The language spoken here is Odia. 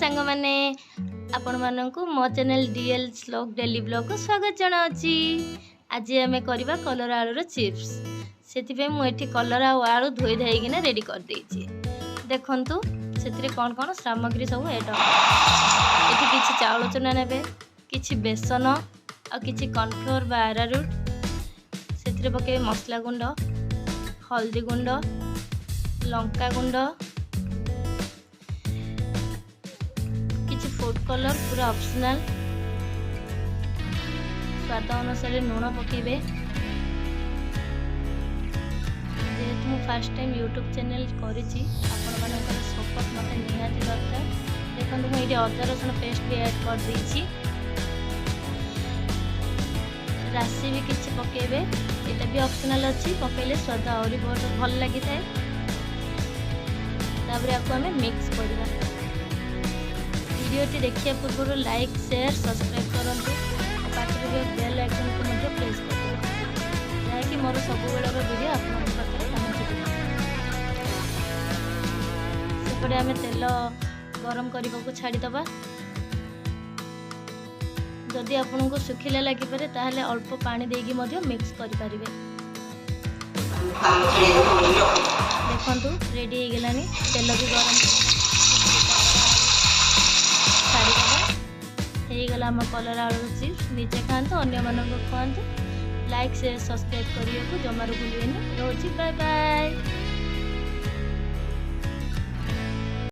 ସାଙ୍ଗମାନେ, ଆପଣମାନଙ୍କୁ ମୋ ଚ୍ୟାନେଲ୍ ଡିଏଲ୍ ଶ୍ଲୋକ ଡେଲି ବ୍ଲଗ୍କୁ ସ୍ୱାଗତ ଜଣାଉଛି। ଆଜି ଆମେ କରିବା କଲରା ଆଳୁର ଚିପ୍ସ। ସେଥିପାଇଁ ମୁଁ ଏଠି କଲରା ଆଉ ଆଳୁ ଧୋଇ ଧାଇକିନା ରେଡ଼ି କରିଦେଇଛି। ଦେଖନ୍ତୁ, ସେଥିରେ କ'ଣ କ'ଣ ସାମଗ୍ରୀ ସବୁ ଏଡ୍ ହେବ। ଏଠି କିଛି ଚାଉଳ ଚୁନା ନେବେ, କିଛି ବେସନ ଆଉ କିଛି କର୍ଣ୍ଣଫ୍ଲୋର୍ ବା ଆରାରୁଟ୍। ସେଥିରେ ପକାଇବେ ମସଲା ଗୁଣ୍ଡ, ହଳଦୀ ଗୁଣ୍ଡ, ଲଙ୍କା ଗୁଣ୍ଡ, କିଛି ଫୁଡ଼୍ କଲର୍, ପୁରା ଅପସନାଲ୍। ସ୍ୱାଦ ଅନୁସାରେ ଲୁଣ ପକାଇବେ। ଯେହେତୁ ମୁଁ ଫାର୍ଷ୍ଟ ଟାଇମ୍ ୟୁଟ୍ୟୁବ୍ ଚ୍ୟାନେଲ୍ କରିଛି, ଆପଣମାନଙ୍କର ସପୋର୍ଟ ମୋତେ ନିହାତି ଦରକାର। ଦେଖନ୍ତୁ, ମୁଁ ଏଇଠି ଅଦା ରସୁଣ ପେଷ୍ଟ ବି ଆଡ଼୍ କରିଦେଇଛି। ରାଶି ବି କିଛି ପକାଇବେ, ଏଇଟା ବି ଅପସନାଲ୍ ଅଛି। ପକାଇଲେ ସ୍ୱାଦ ଆହୁରି ବହୁତ ଭଲ ଲାଗିଥାଏ। ତାପରେ ଆକୁ ଆମେ ମିକ୍ସ କରିବା। ଭିଡ଼ିଓଟି ଦେଖିବା ପୂର୍ବରୁ ଲାଇକ୍, ସେୟାର, ସବସ୍କ୍ରାଇବ୍ କରନ୍ତୁ ଆଉ ପାଖରେ ଥିବା ବେଲ୍ ଆଇକନ୍କୁ ମଧ୍ୟ ପ୍ରେସ୍ କରିଦିଅନ୍ତୁ, ଯାହାକି ମୋର ସବୁବେଳର ଭିଡ଼ିଓ ଆପଣଙ୍କ ପାଖରେ ପହଞ୍ଚିଯିବ। ସେପଟେ ଆମେ ତେଲ ଗରମ କରିବାକୁ ଛାଡ଼ିଦେବା। ଯଦି ଆପଣଙ୍କୁ ଶୁଖିଲା ଲାଗିପାରେ, ତାହେଲେ ଅଳ୍ପ ପାଣି ଦେଇକି ମଧ୍ୟ ମିକ୍ସ କରିପାରିବେ। ଦେଖନ୍ତୁ, ରେଡ଼ି ହେଇଗଲାଣି। ତେଲ ବି ଗରମ, ଛାଡ଼ିଦେବା। ହେଇଗଲା ଆମ କଲରା ଆଳୁ ଚିପ୍ସ। ନିଜେ ଖାଆନ୍ତୁ, ଅନ୍ୟମାନଙ୍କୁ ଖୁଆନ୍ତୁ। ଲାଇକ୍, ସେୟାର, ସବସ୍କ୍ରାଇବ୍ କରିବାକୁ ଜମାରୁ ଭୁଲିବେନି। ରହୁଛି, ବାଏ ବାଏ।